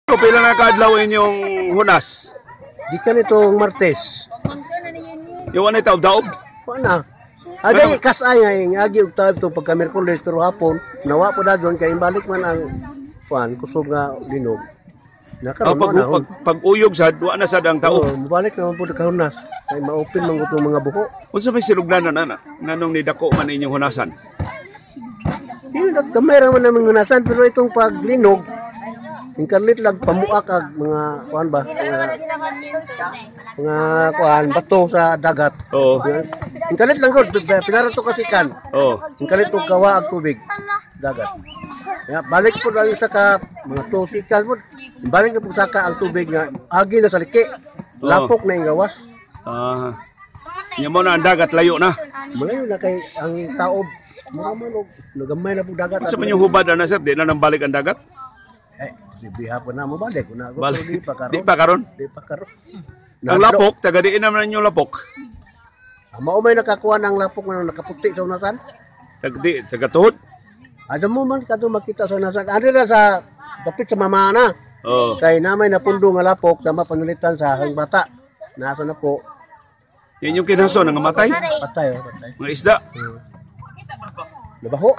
Pila na kaadlaw inyong hunas? Gikan itong Martes. Yung ano taob-taob? Wala na. Aday kas ay ay agi og taob to pagka Miyerkules, pero hapon nawa po na doon kay imbalik man ang kuan kusog nga linog. Oh, Nakaroon pag, na. pag, pag uyog sad, wa na sad ang taob. Oh, mubalik naman po kahunas. Kay ma-open man ko mga buho. Unsa may sinugdanan ana? Nganong nidako man inyong hunasan? Yun, at gamay ra man naming hunasan, pero itong paglinog, inkalit lang pamuak ag mga kuan ba, mga kuan bato sa dagat. Inkalit lang gud, pinara to kasi kan. Inkalit og kawa ang tubig dagat. Ya, balik po lang sa ka mga 2 seconds po. Balik na po sa ka ang tubig nga agi na sa liki. Lapok na yung gawas. Ah. Nya mo na ang dagat layo na. Malayo na kay ang taob. Mura man og nagamay na po dagat. Unsa man yung hubad ana, sir? Di na nang balik ang dagat? Eh, si hapon na mo balik na ako. Balik. Di pa karon. Di pa karon. Di pa karon. Ang lapok, taga diin naman yung lapok. Mao may nakakuha ng lapok nga nakaputi sa unasan. Taga di, taga tuhod. Ada mo man kadto makita sa unasan. Ari ra sa dapit sa mama na. Kay namay napundo nga lapok sama panulitan sa hang bata. Nasa na po. Yan yung kinaso nga matay. Patay, oh, patay. Mga isda. Nabaho.